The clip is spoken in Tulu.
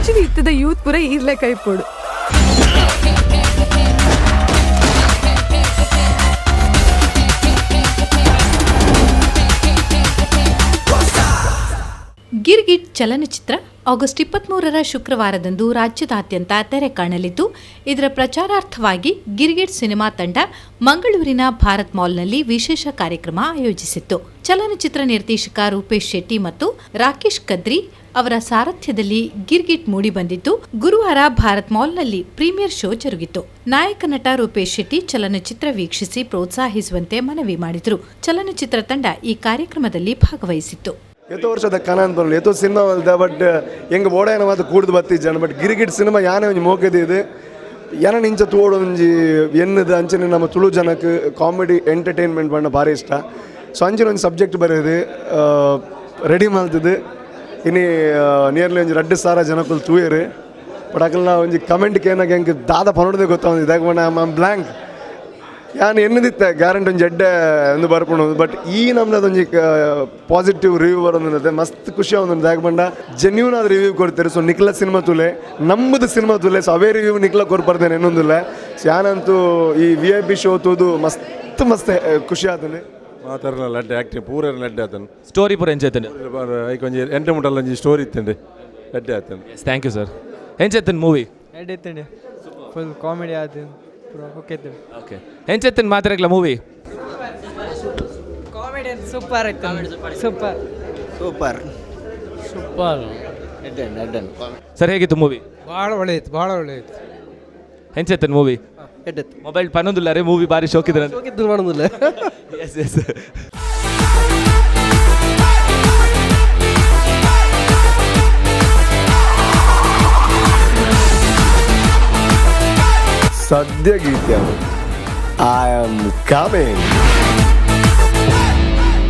ಆಕ್ಚುಲಿ ಇತ್ತದ ಯೂತ್ ಪೂರ ಈರ್ಲೆ ಕೈಪೋಡು. ಗಿರ್ಗಿಟ್ ಚಲನಚಿತ್ರ ಆಗಸ್ಟ್ 23ರ ಶುಕ್ರವಾರದಂದು ರಾಜ್ಯದಾದ್ಯಂತ ತೆರೆ ಕಾಣಲಿದ್ದು, ಇದರ ಪ್ರಚಾರಾರ್ಥವಾಗಿ ಗಿರ್ಗಿಟ್ ಸಿನಿಮಾ ತಂಡ ಮಂಗಳೂರಿನ ಭಾರತ್ ಮಾಲ್ನಲ್ಲಿ ವಿಶೇಷ ಕಾರ್ಯಕ್ರಮ ಆಯೋಜಿಸಿತ್ತು. ಚಲನಚಿತ್ರ ನಿರ್ದೇಶಕ ರೂಪೇಶ್ ಶೆಟ್ಟಿ ಮತ್ತು ರಾಕೇಶ್ ಕದ್ರಿ ಅವರ ಸಾರಥ್ಯದಲ್ಲಿ ಗಿರ್ಗಿಟ್ ಮೂಡಿಬಂದಿದ್ದು, ಗುರುವಾರ ಭಾರತ್ ಮಾಲ್ನಲ್ಲಿ ಪ್ರೀಮಿಯರ್ ಶೋ ಜರುಗಿತು. ನಾಯಕ ನಟ ರೂಪೇಶ್ ಶೆಟ್ಟಿ ಚಲನಚಿತ್ರ ವೀಕ್ಷಿಸಿ ಪ್ರೋತ್ಸಾಹಿಸುವಂತೆ ಮನವಿ ಮಾಡಿದರು. ಚಲನಚಿತ್ರ ತಂಡ ಈ ಕಾರ್ಯಕ್ರಮದಲ್ಲಿ ಭಾಗವಹಿಸಿತ್ತು. ಏತೋ ವರ್ಷದ ಕನ ಅಂತ ಬರಲ್ಲ, ಏತೋ ಸಿನಿಮಾ ಮಲ್ದ, ಬಟ್ ಎಂಗ್ ಬೋಡಾಯನ ಮಾತ ಕೂಡ್ದು ಬತ್ತಿಜ್ಜಾನ. ಬಟ್ ಗಿರಿಗಿಟ್ ಸಿನಿಮಾ ಯಾನೆ ಒಂಜಿ ಮೋಕೆದಿದ್ದು ಯಾನ ಇಂಚ ತೋಡು ಒಂಜಿ ಎನ್ನದ ಅಂಚನೆ ನಮ್ಮ ತುಳು ಜನಕ್ಕೆ ಕಾಮಿಡಿ ಎಂಟರ್ಟೈನ್ಮೆಂಟ್ ಬಣ್ಣ ಭಾರಿ ಇಷ್ಟ. ಸೊ ಅಂಚಿನ ಒಂಜಿ ಸಬ್ಜೆಕ್ಟ್ ಬರೆದು ರೆಡಿ ಮಲ್ತದ್ದು. ಇನಿ ನಿಯರ್ಲಿ ಒಂಜಿ 2000 ಜನಕ್ಕುಲು ತೂಯೆರ್. ಬಟ್ ಅಕಲ್ನ ಒಂಜಿ ಕಮೆಂಟ್ ಕೇನಾಗ ಎಂಕ್ ದಾದ ಪನೊಡದೆ ಗೊತ್ತಾವಂದು ಇದಾಗ ಬ್ಲ್ಯಾಂಕ್. ಯಾನ್ ಎನ್ನದಿತ್ತೆ ಗ್ಯಾರಂಟಿ ಒಂಜಿ ಎಡ್ಡೆ ಒಂದು ಬರ್ಪುಂಡು. ಬಟ್ ಈ ನಮ್ದು ಒಂಜಿ ಪಾಸಿಟಿವ್ ರಿವ್ಯೂ ಬರೋದು ಮಸ್ತ್ ಖುಷಿ ಆವೊಂದುಂಡು. ದಾಯೆ ಪಂಡ ಜೆನ್ಯೂನ್ ಆದ ರಿವ್ಯೂ ಕೊಡ್ತಾರೆ. ಸೊ ನಿಕ್ಲ ಸಿನಿಮಾ ತೂಲೆ, ನಮ್ಮದು ಸಿನಿಮಾ ತೂಲೆ. ಸೊ ಅವೇ ರಿವ್ಯೂ ನಿಕ್ಲ ಕೊರ್ಪರ್ದೇನೆ ಎನ್ನೊಂದುಲ್ಲೆ. ಸೊ ಯಾನಂತೂ ಈ ವಿಐಪಿ ಶೋ ತೂದು ಮಸ್ತ್ ಮಸ್ತ್ ಖುಷಿ ಆತಂಡು. ಮಾತಾಡಲ್ಲ, ಲಡ್ಡೆ ಆ್ಯಕ್ಟಿಂಗ್ ಪೂರ ಲಡ್ಡೆ ಆತನು. ಸ್ಟೋರಿ ಪೂರ ಎಂಚೆತ್ತಂಡು? ಐಕ್ ಒಂಜಿ ಎಂಟು ಮುಟಲ್ಲ ಒಂಜಿ ಸ್ಟೋರಿ ಇತ್ತಂడి, ಲಡ್ಡೆ ಆತನು. Yes, thank you sir. ಎಂಚೆತ್ತನ್ movie? ಎಡ್ಡೆ, ಫುಲ್ ಕಾಮಿಡಿ ಆದ, ಪೂರ ಓಕೆ ಇತ್ತು. ಓಕೆ, ಎಂಚೆತ್ತನ್ ಮಾತಾಡಕ್ಲ ಮೂವಿ? ಕಾಮಿಡಿ ಸೂಪರ್ ಇತ್ತು, ಸೂಪರ್. ಸೂಪರ್. ಸೂಪರ್. ಸರ್, ಹೇಗಿತ್ತು ಮೂವಿ? ಭಾಳ ಒಳ್ಳೆಯಿತ್ತು, ಭಾಳ ಒಳ್ಳೆಯಿತ್ತು. ಎಂಚೆತ್ತನ್ ಮೂವಿ? ಎಡ್ಡೆತ್ತು. ಮೊಬೈಲ್ ಪನ್ನೊಂದುಲ್ಲಾರೆ, ಮೂವಿ ಬಾರಿ ಶೋಕಿದ್ರೆ. ಹೋಗಿದ್ದು ಮಾಡೋದಿಲ್ಲ. Yes yes. ಸದ್ಯ ಗೀತೆ. I am coming.